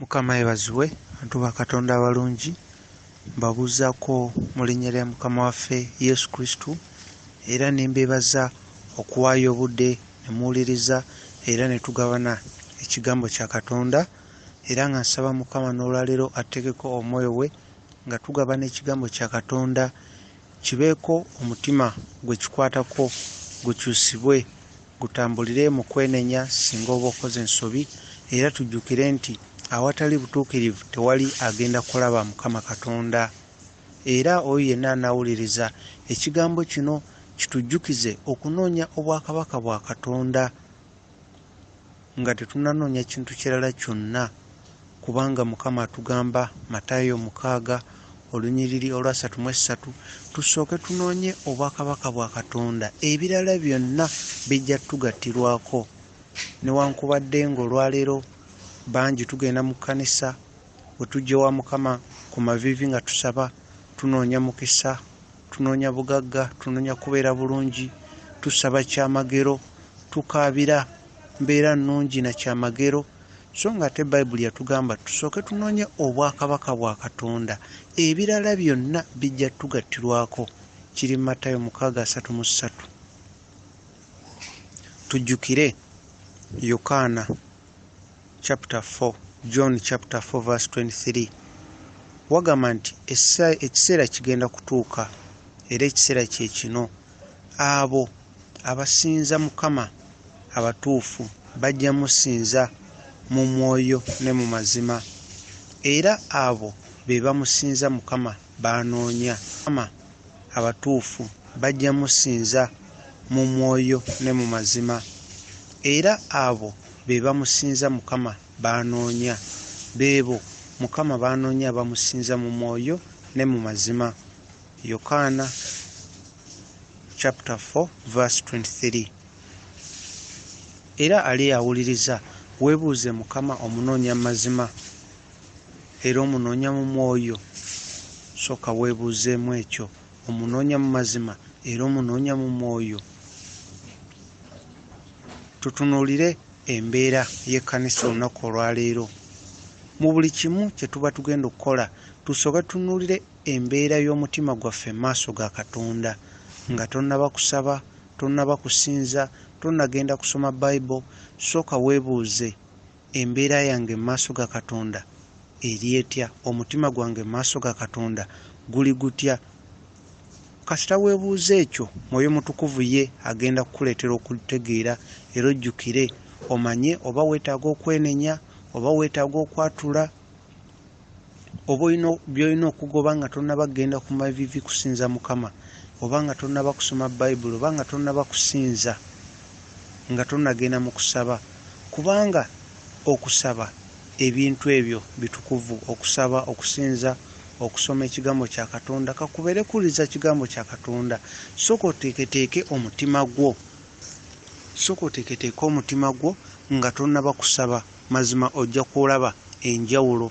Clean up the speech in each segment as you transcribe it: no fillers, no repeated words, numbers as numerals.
Mukama yeebazibwe bantu ba Katonda abalungi, mbabuuzaako mu linnya lya Mukama waffe Yesu Kristo era ne mbeebaza okuwaayo obudde ne muwuliriza era ne tugabana ekigambo kya Katonda, era nga nsaba Mukama n'olwaleero atteekeko omwoyo we nga tugabana ekigambo kya Katonda kibeeko omutima gwe kikwatako gukyusibwe gutambulire mu kwenenya singa oba okoze ensobi, era tujjukire nti awatali butuukirivu tewali agenda kulaba Mukama Katonda. Era oyo yenna anaawuliriza ekigambo kino kitujjukize okunoonya obwakabaka bwa Katonda nga tetunnanoonya kintu kirala kyonna, kubanga Mukama atugamba Matayo 6 olunyiriri olwasatu mu essatu tusooke tunoonye obwakabaka bwa Katonda, ebirala byonna bijja tugattirwako. Newankubadde ng'olwaleero bangi tugenda mu kkanisa, bwe tujja ewa Mukama ku maviivi nga tusaba, tunoonya mukisa, tunoonya bugagga, tunoonya kubeera bulungi, tusaba kyamagero, tukaabira mbeera nnungi na kyamagero, so ng'ate Bayibuli yatugamba tusooke tunoonye obwakabaka bwa Katonda, ebirala byonna bijja tugattirwako. Kiri mu Matayo 6:33. Tujjukire Yokaana chapter 4, John chapter 4 verse 23 wagamba nti ekiseera kigenda kutuuka era ekiseera kye kino, abo abasinza Mukama abatuufu bajja musinza mu mwoyo ne mu mazima, era abo be bamusinza Mukama b'anoonya. Mukama abatuufu bajja musinza mu mwoyo ne mu mazima, era abo be bamusinza Mukama b'anoonya. Beebo Mukama b'anoonya abamusinza mu mwoyo ne mu mazima. Yokaana chapter 4 verse 23. Era ali awuliriza weebuuze Mukama omunoonya mu mazima era omunoonya mu mwoyo? Sooka weebuuzeemu ekyo, omunoonya mu mazima era omunoonya mu mwoyo? Tutunuulire embeera y'ekkanisa olunaku olwaleero. Mu buli kimu kye tuba tugenda okukola, tusooke tutunuulire embeera y'omutima gwaffe mu maaso ga Katonda. Nga tonnaba kusaba, tonnaba kusinza, tonnagenda kusoma Bayibuli, sooka weebuuze embeera yange mu maaso ga Katonda eri etya? Omutima gwange mu maaso ga Katonda guli gutya? Kasita weebuuza ekyo, Mwoyo Mutukuvu ye agenda kukuleetera okutegeera era ojjukire omanye oba weetaaga okwenenya, oba weetaaga okwatula, oba olina by'olina okugoba nga tonnaba kugenda ku maviivi kusinza Mukama, oba nga tonnaba kusoma Bayibuli, oba nga tonnaba kusinza, nga tonnagenda mu kusaba, kubanga okusaba ebintu ebyo bitukuvu. Okusaba, okusinza, okusoma ekigambo kya Katonda, kakubeere kuwuliriza kigambo kya Katonda. Sooka oteeketeeke omutima gwo, sooka oteeketeeke omutima gwo nga tonnaba kusaba, mazima ojja kulaba enjawulo.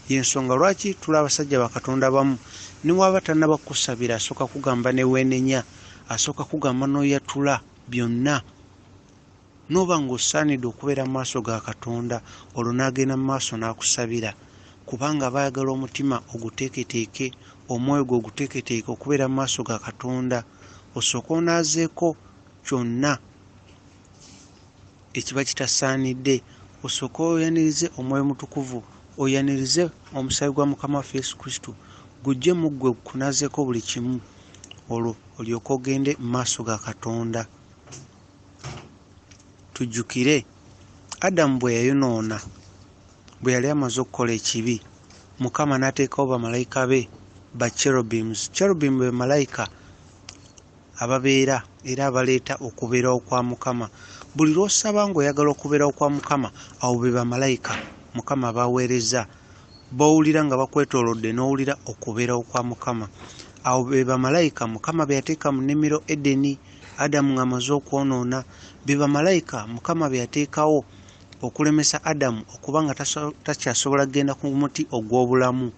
Y'ensonga lwaki tuli abasajja ba Katonda abamu ne bw'aba tannaba kukusabira asooka kugamba ne weenenya, asooka kugamba n'oyatula byonna, n'oba ng'osaanidde okubeera mu maaso ga Katonda, olwo n'agenda mu maaso n'akusabira, kubanga aba ayagala omutima oguteeketeeke, omwoyo gwo oguteeketeeke okubeera mu maaso ga Katonda, osooke onaazeeko kyonna ekiba kitasaanidde, osooke oyanirize Omwoyo Mutukuvu, oyanirize omusaayi gwa Mukama waffe Yesu Kristo gujje mu ggwe gukunaazeeko buli kimu, olwo olyoke ogende mu maaso ga Katonda. Tujjukire Adamu bwe yayonoona, bwe yali amaze okukola ekibi, Mukama n'ateekawo bamalayika be ba cherubims. Cherubim be malayika ababeera era abaleeta okubeerawo kwa Mukama. Buli lw'osaba ng'oyagala okubeerawo kwa Mukama, abo be bamalayika Mukama b'aweereza, b'owulira nga bakwetoolodde n'owulira okubeerawo kwa Mukama. Abo be bamalayika Mukama be yateeka mu nnimiro Edeni, Adamu ng'amaze okwonoona. Be bamalayika Mukama be yateekawo okulemesa Adamu okuba nga takyasobola kugenda ku muti ogw'obulamu,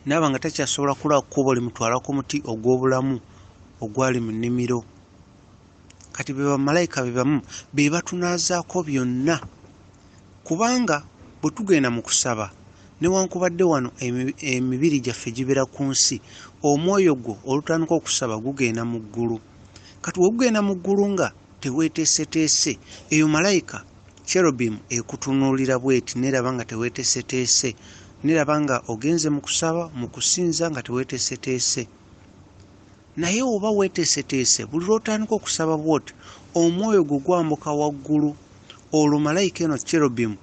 n'aba nga takyasobola kulaba kkubo limutwala ku muti ogw'obulamu ogwali mu nnimiro. Kati be bamalayika be bamu be batunaazaako byonna, kubanga Bwe tugenda mu kusaba, newankubadde wano emibiri gyaffe gibeera ku nsi, omwoyo gwo olutandika okusaba gugenda mu ggulu. Kati we gugenda mu ggulu nga teweeteeseteese, eyo malayika cherubim ekutunuulira bw'eti n'eraba nga teweeteeseteese, n'eraba nga ogenze mu kusaba, mu kusinza nga teweeteeseteese. Naye oba weeteeseteese, buli lw'otandika okusaba bw'oti, omwoyo gwo gwambuka waggulu, olwo malayika eno cherubim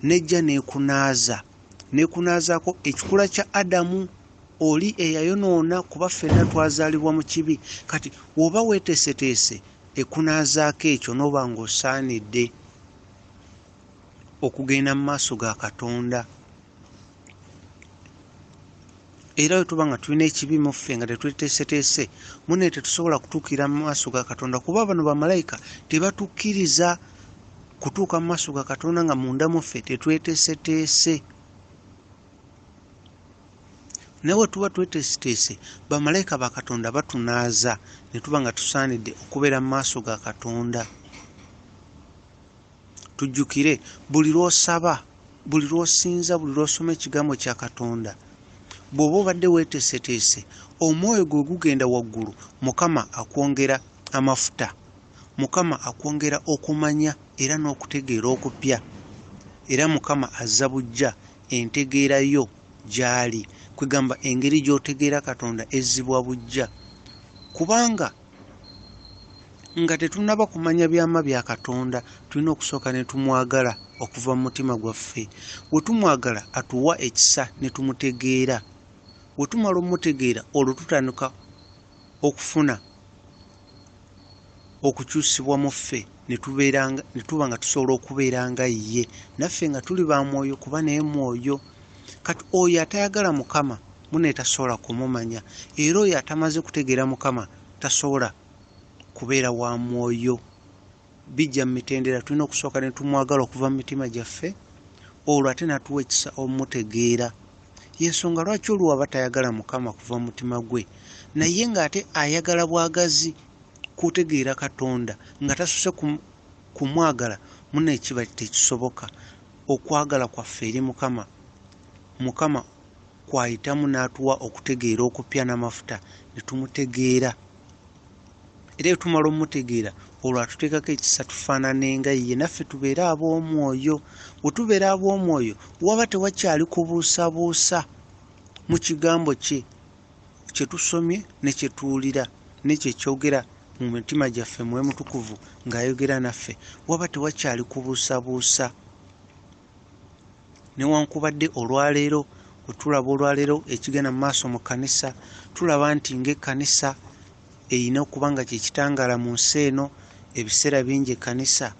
n'ejja n'ekunaaza, n'ekunaazaako ekikula kya Adamu oli eyayonoona, kuba ffenna twazaalibwa mu kibi. Kati bw'oba weeteeseteese, ekunaazaako ekyo n'oba ng'osaanidde okugenda mu maaso ga Katonda. Era bwe tuba nga tulina ekibi mu ffe nga tetweteeseteese, munne tetusobola kutuukirira mu maaso ga Katonda, kuba bano bamalayika tebatukkiriza kutuuka mu maaso ga Katonda nga munda mu ffe tetweteeseteese. Naye bwe tuba tweteeseteese, bamalayika ba Katonda batunaaza ne tuba nga tusaanidde okubeera mu maaso ga Katonda. Tujjukire, buli lw'osaba, buli lw'osinza, buli lw'osoma ekigambo kya Katonda, bw'oba obadde weeteeseteese, omwoyo gwe gugenda waggulu, Mukama akwongera amafuta, Mukama akwongera okumanya era n'okutegeera okupya, era Mukama azza buggya entegeera yo gy'ali. Kwegamba engeri gy'otegeera Katonda ezzibwa buggya, kubanga nga tetunnaba kumanya byama bya Katonda, tulina okusooka ne tumwagala okuva mu mutima gwaffe. Bwe tumwagala atuwa ekisa ne tumutegeera. Bwe tumala omutegeera, olwo tutandika okufuna okukyusibwa mu ffe, ne tuba nga tusobola okubeera nga ye, naffe nga tuli ba mwoyo, kuba naye mwoyo. Kati oyo atayagala Mukama munne tasobola kumumanya, era oyo atamaze kutegeera Mukama tasobola kubeera wa mwoyo. Bijja mu mitendera, tulina okusooka ne tumwagala okuva mu mitima gyaffe, olwo ate n'atuwa ekisa omutegeera. Y'ensonga lwaki oli waba tayagala Mukama kuva mu mutima gwe, naye ng'ate ayagala bwagazi kutegeera Katonda nga tasose kumwagala, munne kiba tekisoboka. Okwagala kwaffe eri Mukama, Mukama kw'ayitamu n'atuwa okutegeera okupya n'amafuta ne tumutegeera. Era bwe tumala omutegeera, olwo atuteekako ekisa tufaanane nga ye, naffe tubeere ab'omwoyo. Bwe tubeera ab'omwoyo, waba tewakyali kubuusabuusa mu kigambo kye kye tusomye ne kye tuwulira ne kye kyogera mu mitima gyaffe, Mwoyo Mutukuvu ng'ayogera naffe, waba tewakyali kubuusabuusa. Newankubadde olwaleero bwe tulaba olwaleero ekigenda mu maaso mu kkanisa, tulaba nti ng'ekkanisa erina okuba nga kye kitangaala mu nsi eno, ebiseera bingi ekkanisa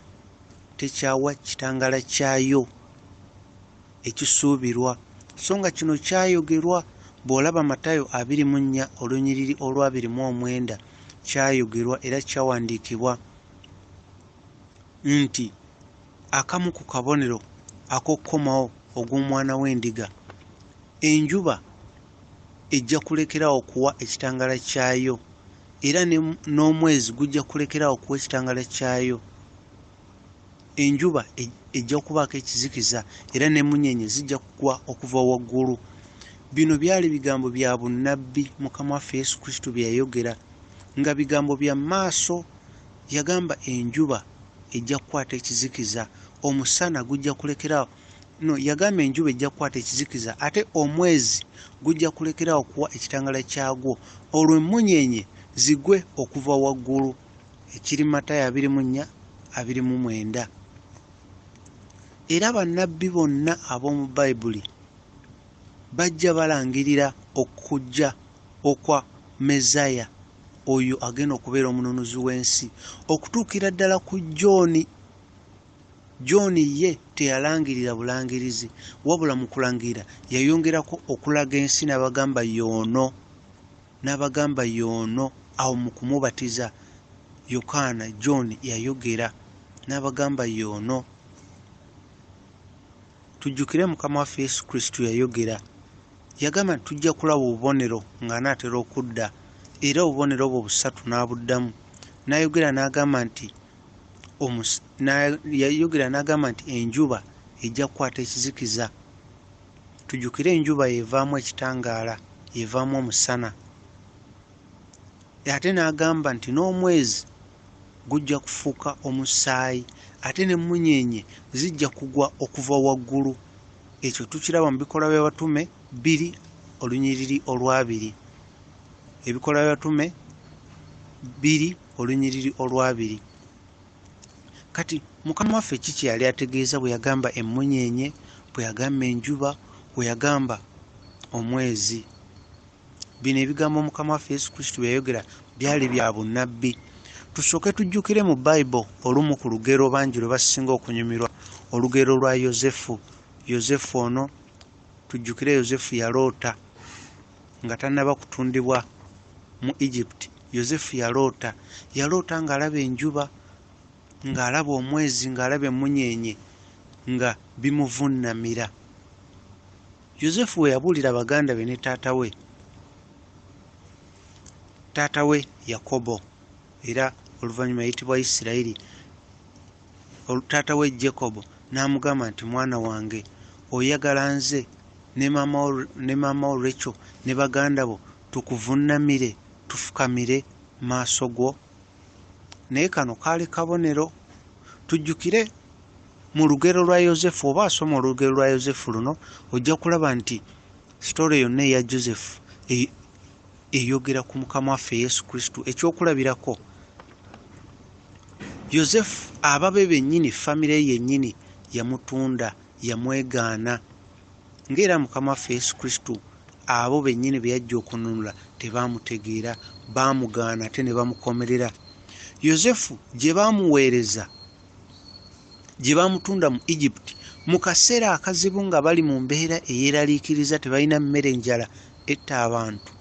tekyawa kitangaala kyayo ekisuubirwa. So nga kino kyayogerwa, bw'olaba Matayo 24 olunyiriri olw'abiri mu omwenda, kyayogerwa era kyawandiikibwa nti akamu ku kabonero ak'okukomawo ogw'omwana w'endiga, enjuba ejja kulekerawo okuwa ekitangaala kyayo, era n'omwezi gujja kulekerawo okuwa ekitangaala kyayo. Enjuba ejja kubaako ekizikiza, era n'emmunyeenye zijja kugwa okuva waggulu. Bino byali bigambo bya bunnabbi Mukama waffe Yesu Kristo bye yayogera, nga bigambo bya maaso. Yagamba enjuba ejja kukwata ekizikiza, omusana gujja kulekerawo, no, yagamba enjuba ejja kukwata ekizikiza, ate omwezi gujja kulekerawo okuwa ekitangaala kyagwo, olwo emmunyeenye zigwe okuva waggulu. Ekiri Matayo 24:29. Era bannabbi bonna ab'omu Bayibuli bajja balangirira okujja okwa Mezaya, oyo agenda okubeera omununuzi w'ensi, okutuukira ddala ku John. John ye teyalangirira bulangirizi, wabula mu kulangirira yayongerako okulaga ensi n'abagamba y'ono, n'abagamba y'ono. Awo mu kumubatiza Yokaana, John yayogera n'abagamba y'ono. Tujjukire Mukama waffe Yesu Kristo yayogera, yagamba nti tujja kulaba obubonero ng'anaatera okudda, era obubonero obwo busatu n'abuddamu. N'ayogera n'agamba nti yayogera n'agamba nti enjuba ejja kukwata ekizikiza. Tujjukire enjuba y'evaamu ekitangaala, y'evaamu omusana. Ate n'agamba nti n'omwezi gujja kufuuka omusaayi, ate n'emmunyeenye zijja kugwa okuva waggulu. Ekyo tukiraba mu Bikolwa by'Abatume 2 olunyiriri olwabiri. Ebikolwa by'Abatume 2 olunyiriri olwabiri. Kati Mukama waffe ki kye yali ategeeza bwe yagamba emmunyeenye, bwe yagamba enjuba, bwe yagamba omwezi? Bino ebigambo Mukama waffe Yesu Kristo bye yayogera byali bya bunnabbi. Tusooke tujjukire mu Bayibuli olumu ku lugero bangi lwe basinga okunyumirwa, olugero lwa Yozefu. Yozefu ono, tujjukire Yozefu yaloota nga tannaba kutundibwa mu Egypt. Yozefu yaloota, yaloota ng'alaba enjuba, ng'alaba omwezi, ng'alaba emmunyeenye nga bimuvunnamira. Yozefu we yabuulira baganda be ne taata we, taata we Yakobo, era oluvannyuma yayitibwa Isirayiri, taata we Jacob n'amugamba nti, mwana wange, oyagala nze ne maama wo Rachel ne baganda bo tukuvunnamire, tufukamire maaso go? Naye kano kaali kabonero. Tujjukire mu lugero lwa Yozefu, oba asoma olugero lwa Yozefu luno, ojja kulaba nti sitole yonna eya Yozefu eyogera ku Mukama waffe Yesu Kristo. Ekyokulabirako, Yozefu ababe bennyini, famire yennyini yamutunda, yamwegaana, ng'era Mukama waffe Yesu Kristo abo bennyini be yajja okununula tebaamutegeera, baamugaana ate ne bamukomerera. Yozefu gye baamuweereza, gye baamutunda mu Egypt, mu kaseera akazibu nga bali mu mbeera eyeeraliikiriza, tebalina mmere, enjala etta abantu,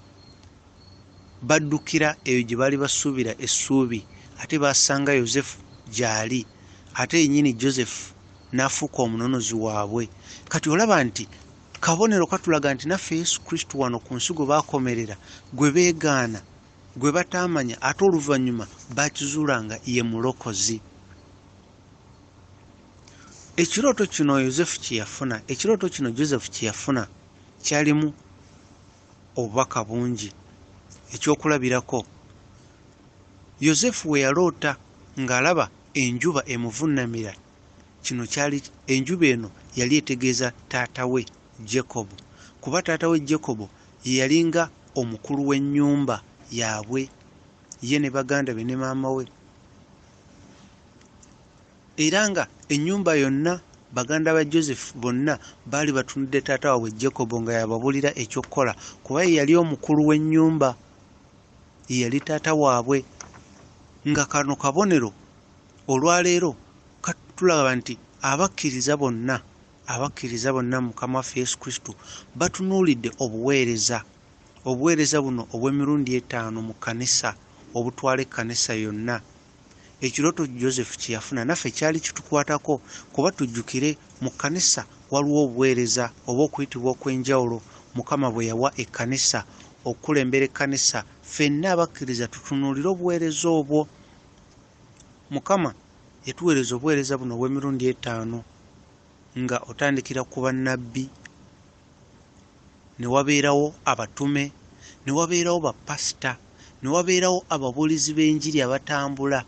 baddukira eyo gye baali basuubira essuubi, ate baasanga Yozefu gy'ali, ate yennyini Joseph n'afuuka omununuzi waabwe. Kati olaba nti kabonero katulaga nti naffe Yesu Kristo wano ku nsi gwe baakomerera, gwe beegaana, gwe bataamanya, ate oluvannyuma bakizuula nga ye mulokozi. Ekirooto kino Yozefu kye yafuna, ekirooto kino Joseph kye yafuna kyalimu obubaka bungi. Ekyokulabirako, Yozefu we yaloota ng'alaba enjuba emuvunnamira, kino kyali enjuba eno yali etegeeza taata we Jacob, kuba taata we Jacob ye yalinga omukulu w'ennyumba yaabwe, ye ne baganda be ne maama we, era nga ennyumba yonna baganda ba Joseph bonna baali batunudde taata waabwe Jacob nga yababuulira ekyokukola, kuba ye yali omukulu w'ennyumba, ye yali taata waabwe. Nga kano kabonero olwaleero katulaba nti abakkiriza bonna, abakkiriza bonna mu Mukama waffe Yesu Kristo batunuulidde obuweereza, obuweereza buno obw'emirundi etaano mu kkanisa, obutwala ekkanisa yonna. Ekirooto Joseph kye yafuna naffe kyali kitukwatako, kuba tujjukire mu kkanisa waliwo obuweereza oba okuyitibwa okw'enjawulo Mukama bwe yawa ekkanisa okukulembera ekkanisa. Ffenna abakkiriza tutunuulire obuweereza obwo. Mukama yatuweereza obuweereza buno obw'emirundi etaano, nga otandikira ku bannabbi, ne wabeerawo abatume, ne wabeerawo bapasita, ne wabeerawo ababuulizi b'enjiri abatambula,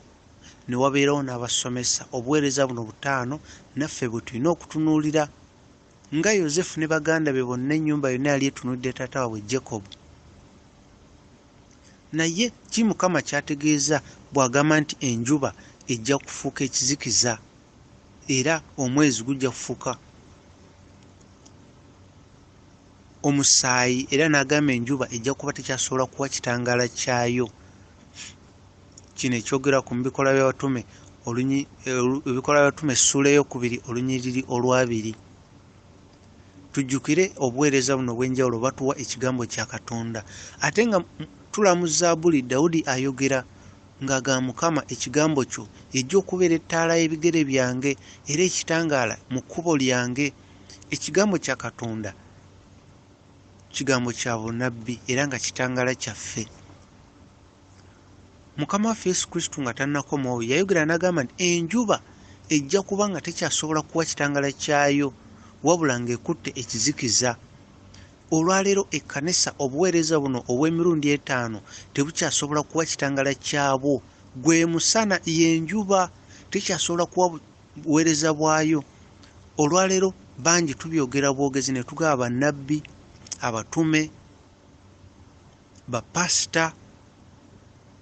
ne wabeerawo n'abasomesa. Obuweereza buno butaano naffe bwe tulina okutunuulira, nga Yozefu ne baganda be bonna, ennyumba yonna yali etunuulidde taata waabwe Jacob. Naye ki Mukama ky'ategeeza bw'agamba nti enjuba ejja kufuuka ekizikiza era omwezi gujja kufuuka omusaayi, era n'agamba enjuba ejja kuba tekyasobola kuwa kitangaala kyayo? Kino ekyogera ku Bikolwa by'Abatume, Ebikolwa by'Abatume essuula ey'okubiri olunyiriri olwabiri. Tujjukire obuweereza buno obw'enjawulo batuwa ekigambo kya Katonda. Ate nga tula mu Zaabuli, Dawudi ayogera ng'agamba Mukama, ekigambo kyo ejja okubeera ettaala y'ebigere byange era ekitangaala mu kkubo lyange. Ekigambo kya Katonda kigambo kya bunnabbi era nga kitangaala kyaffe. Mukama waffe Yesu Kristo nga tannakomawo yayogera n'agamba nti enjuba ejja kuba nga tekyasobola kuwa kitangala kyayo wabula ng'ekutte ekizikiza. Olwaleero ekkanisa obuweereza buno obw'emirundi etaano tebukyasobola kuwa kitangala kyabwo. Gwe musana, y'enjuba, tekyasobola kuwa buweereza bwayo. Olwaleero bangi tubyogera bwogezi ne tugaba bannabbi, abatume, bapasita,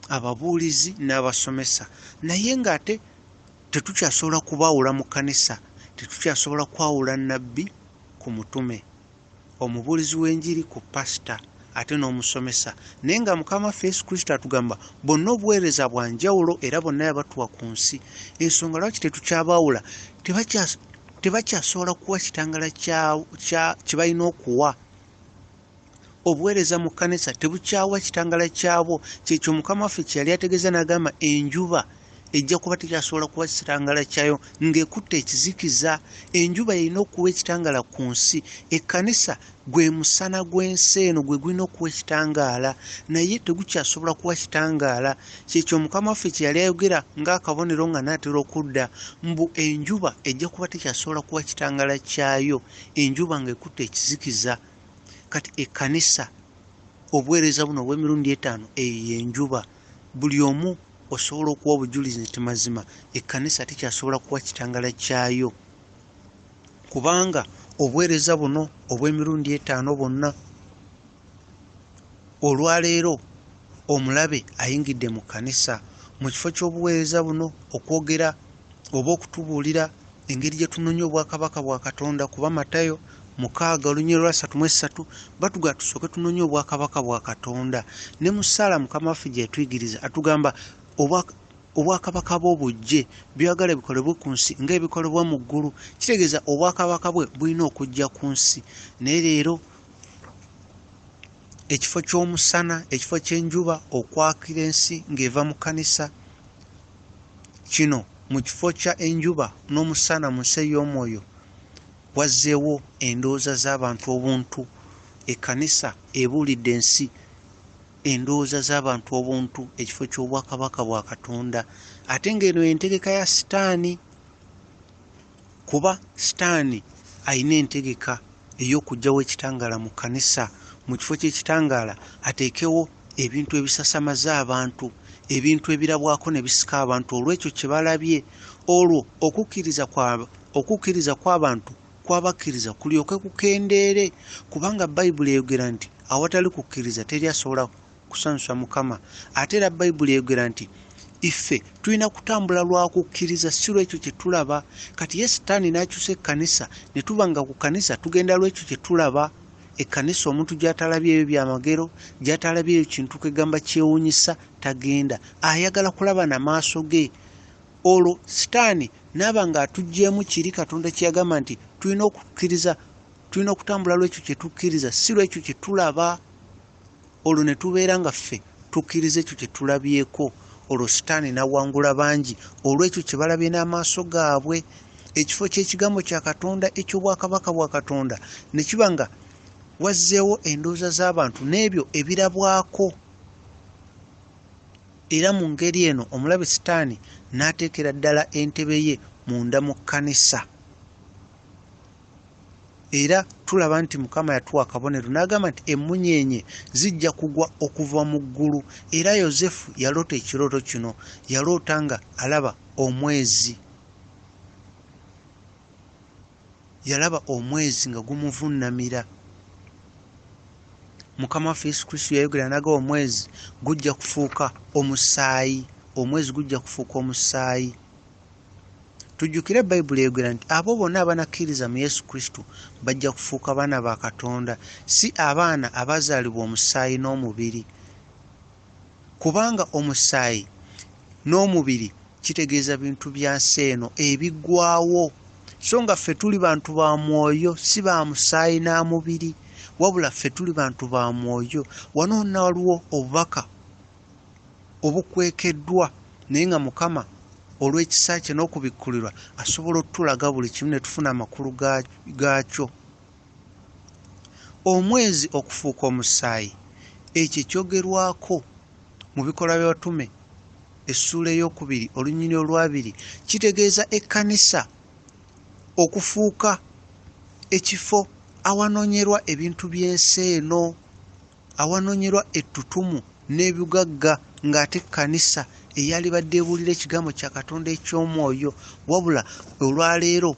ababuulizi n'abasomesa, naye ng'ate tetukyasobola kubaawula mu kkanisa, tetukyasobola kwawula nnabbi ku mutume, omubuulizi w'enjiri ku pasita, ate n'omusomesa. Naye nga Mukama waffe Yesu Kristo atugamba bonna obuweereza bwa njawulo era bonna yabatuwa ku nsi. Ensonga lwaki tetukyabaawula, tebakyasobola kuwa kitangala kye balina okuwa. Obuweereza mu kkanisa tebukyawa kitangala kyabwo. Kyekyo Mukama waffe kye yali ategeeza n'agamba enjuba ejja kuba tekyasobola kuwa kitangala kyayo ng'ekutte ekizikiza. Enjuba erina okuwa ekitangala ku nsi. Ekkanisa gwe musana gw'ensi eno, gwe gulina okuwa ekitangaala, naye tegukyasobola kuwa kitangaala. Kyekyo Mukama waffe kye yali ayogera ng'akabonero nga naatera okudda, mbu enjuba ejja kuba tekyasobola kuwa kitangala kyayo, enjuba ng'ekutte ekizikiza. Kati ekkanisa obuweereza buno obw'emirundi etaano, eyo y'enjuba. Buli omu osobola okuwa obujulizi nti mazima ekkanisa tekyasobola kuwa kitangala kyayo, kubanga obuweereza buno obw'emirundi etaano bwonna olwaleero omulabe ayingidde mu kkanisa. Mu kifo ky'obuweereza buno okwogera oba okutubuulira engeri gye tunoonya obwakabaka bwa Katonda, kuba Matayo 6:33 batugamba tusooke tunoonye obwakabaka bwa Katonda. Ne mu ssaala Mukama waffe gye yatuyigiriza atugamba obwakabaka bwo bujje, by'oyagala bikolebwe ku nsi ng'ebikolebwa mu ggulu. Kitegeeza obwakabaka bwe bulina okujja ku nsi. Naye leero ekifo ky'omusana, ekifo ky'enjuba okwakira ensi ng'eva mu kkanisa, kino mu kifo kya enjuba n'omusana mu nsi ey'omwoyo wazzeewo endowooza z'abantu obuntu. Ekkanisa ebuulidde ensi endowooza z'abantu obuntu ekifo ky'obwakabaka bwa Katonda, ate ng'eno entegeka ya Sitaani, kuba Sitaani alina entegeka ey'okuggyawo ekitangaala mu kkanisa. Mu kifo ky'ekitangaala ateekewo ebintu ebisasamaza abantu, ebintu ebirabwako ne bisika abantu olw'ekyo kye balabye, olwo okukkiriza kw'abantu kwabakkiriza kulyoke kukendeere, kubanga Bayibuli eyogera nti awatali kukkiriza teri asobola kusanyusa Mukama. Ate era Bayibuli eyogera nti iffe tulina kutambula lwa kukkiriza, si lw'ekyo kye tulaba. Kati ye Sitaani n'akyusa ekkanisa ne tuba nga ku kkanisa tugenda lw'ekyo kye tulaba. Ekkanisa omuntu gy'atalabyeyo byamagero, gy'atalabyeyo kintu kegamba kyewuunyisa, tagenda, ayagala kulaba na maaso ge. Olwo Sitaani n'aba ng'atuggyeemu kiri Katonda kye yagamba nti tulina okukkiriza, tulina okutambula lw'ekyo kye tukkiriza, si lw'ekyo kye tulaba. Olwo ne tubeera nga ffe tukkiriza ekyo kye tulabyeko. Olwo Sitaani n'awangula bangi olw'ekyo kye balabye n'amaaso gaabwe. Ekifo ky'ekigambo kya Katonda eky'obwakabaka bwa Katonda ne kiba nga wazzeewo endowooza z'abantu n'ebyo ebirabwako. Era mu ngeri eno omulabe Sitaani n'ateekera ddala entebe ye munda mu kkanisa. Era tulaba nti Mukama yatuwa akabonero n'agamba nti emmunyeenye zijja kugwa okuva mu ggulu. Era Yosefu yaloota ekirooto kino, yaloota nga alaba omwezi, yalaba omwezi nga gumuvunnamira. Mukama waffe Yesu Kristo yayogera n'agamba omwezi gujja kufuuka omusaayi, omwezi gujja kufuuka omusaayi. Tujjukire Bayibuli eyogera nti abo bonna abanakkiriza mu Yesu Kristo bajja kufuuka baana ba Katonda, si abaana abazaalibwa omusaayi n'omubiri, kubanga omusaayi n'omubiri kitegeeza bintu bya nsi eno ebiggwaawo, so nga ffe tuli bantu ba mwoyo, si ba musaayi na mubiri, wabula ffe tuli bantu ba mwoyo. Wano wonna waliwo obubaka obukwekeddwa, naye nga Mukama olw'ekisa kye n'okubikkulirwa asobola okutulaga buli kimu ne tufuna amakulu gaakyo. Omwezi okufuuka omusaayi, ekyo ekyogerwako mu Bikolwa by'Abatume essuula ey'okubiri olunyiriri olwabiri kitegeeza ekkanisa okufuuka ekifo awanoonyerwa ebintu by'ensi eno, awanoonyerwa ettutumu n'ebugagga, ng'ate ekkanisa eyalibadde ebuulira ekigambo kya Katonda eky'omwoyo, wabula olwaleero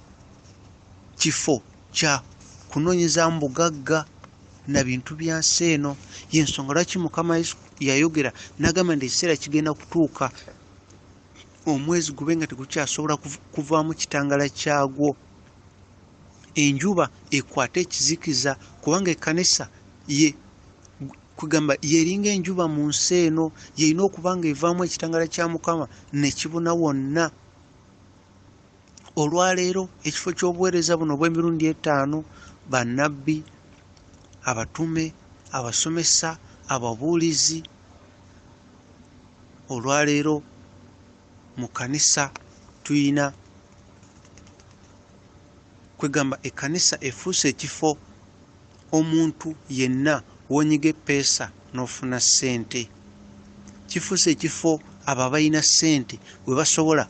kifo kya kunoonyezaamu bugagga na bintu bya nsi eno. Y'ensonga lwaki Mukama Yesu yayogera n'agamba nti ekiseera kigenda kutuuka omwezi gube nga tegukyasobola kuvaamu kitangaala kyagwo, enjuba ekwate ekizikiza, kubanga ekkanisa ye kugamba y'eringa enjuba mu nsi eno, y'erina okuba nga evaamu ekitangaala kya Mukama ne kibuna wonna. Olwaleero ekifo ky'obuweereza buno obw'emirundi etaano, bannabbi, abatume, abasomesa, ababuulizi, olwaleero mu kkanisa tuyina kwegamba ekkanisa efuuse ekifo omuntu yenna w'onyiga eppeesa n'ofuna ssente. Kifuuse ekifo abo abalina ssente we basobola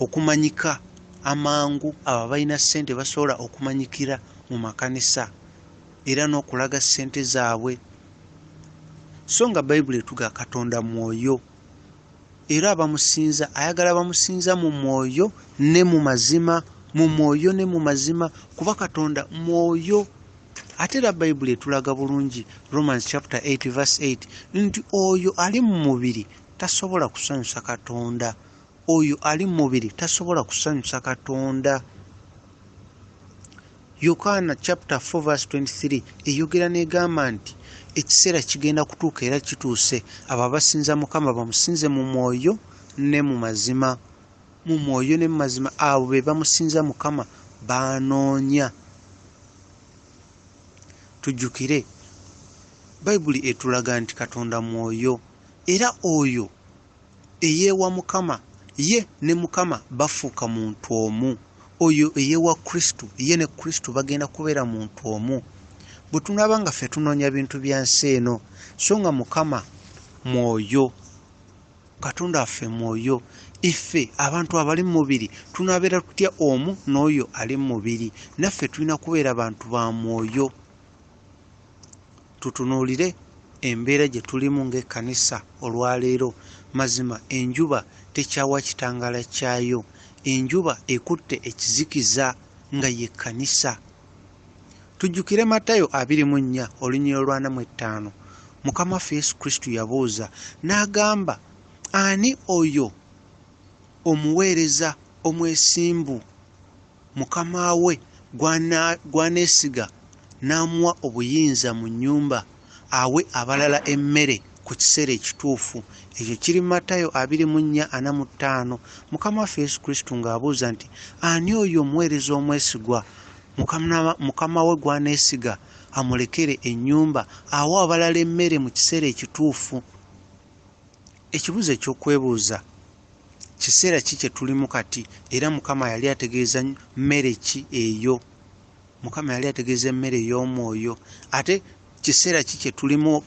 okumanyika amangu, abo abalina ssente basobola okumanyikira mu makanisa era n'okulaga ssente zaabwe. So nga Bayibuli etuga Katonda mwoyo, era abamusinza ayagala bamusinza mu mwoyo ne mu mazima, mu mwoyo ne mu mazima, kuba Katonda mwoyo. Ate era Bayibuli etulaga bulungi Romans chapter 8 verse 8 nti oyo ali mu mubiri tasobola kusanyusa Katonda, oyo ali mu mubiri tasobola kusanyusa Katonda. Yokaana chapter 4 verse 23 eyogera n'egamba nti ekiseera kigenda kutuuka era kituuse abo abasinza Mukama bamusinze mu mwoyo ne mu mazima, mu mwoyo ne mu mazima, abo be bamusinza Mukama baanoonya. Tujjukire Bayibuli etulaga nti Katonda mwoyo, era oyo eyeewa Mukama ye ne Mukama bafuuka muntu omu. Oyo eyeewa Kristo ye ne Kristo bagenda kubeera muntu omu. Bwe tunaaba nga ffe tunoonya bintu bya nsi eno, so nga Mukama mwoyo, Katonda waffe mwoyo, iffe abantu abali mu mubiri tunaabeera tutya omu n'oyo ali mu mubiri? Naffe tulina kubeera bantu ba mwoyo. Tutunuulire embeera gye tulimu ng'ekkanisa olwaleero. Mazima enjuba tekyawa kitangaala kyayo, enjuba ekutte ekizikiza nga ye kkanisa. Tujjukire Matayo 24 olunyiriri olw'ana mu ttaano, Mukama waffe Yesu Kristo yabuuza n'agamba, ani oyo omuweereza omwesimbu mukama we gw'aneesiga n'amuwa obuyinza mu nnyumba awe abalala emmere ku kiseera ekituufu? Ekyo kiri mu Matayo 24:45. Mukama waffe Yesu Kristo ng'abuuza nti ani oyo omuweereza omwesigwa mukama we gw'aneesiga amulekere ennyumba awe abalala emmere mu kiseera ekituufu? Ekibuuzo eky'okwebuuza, kiseera ki kye tulimu kati, era Mukama yali ategeeza mmere ki eyo? Mukama yali ategeeza emmere ey'omwoyo. Ate kiseera ki kye tulimu?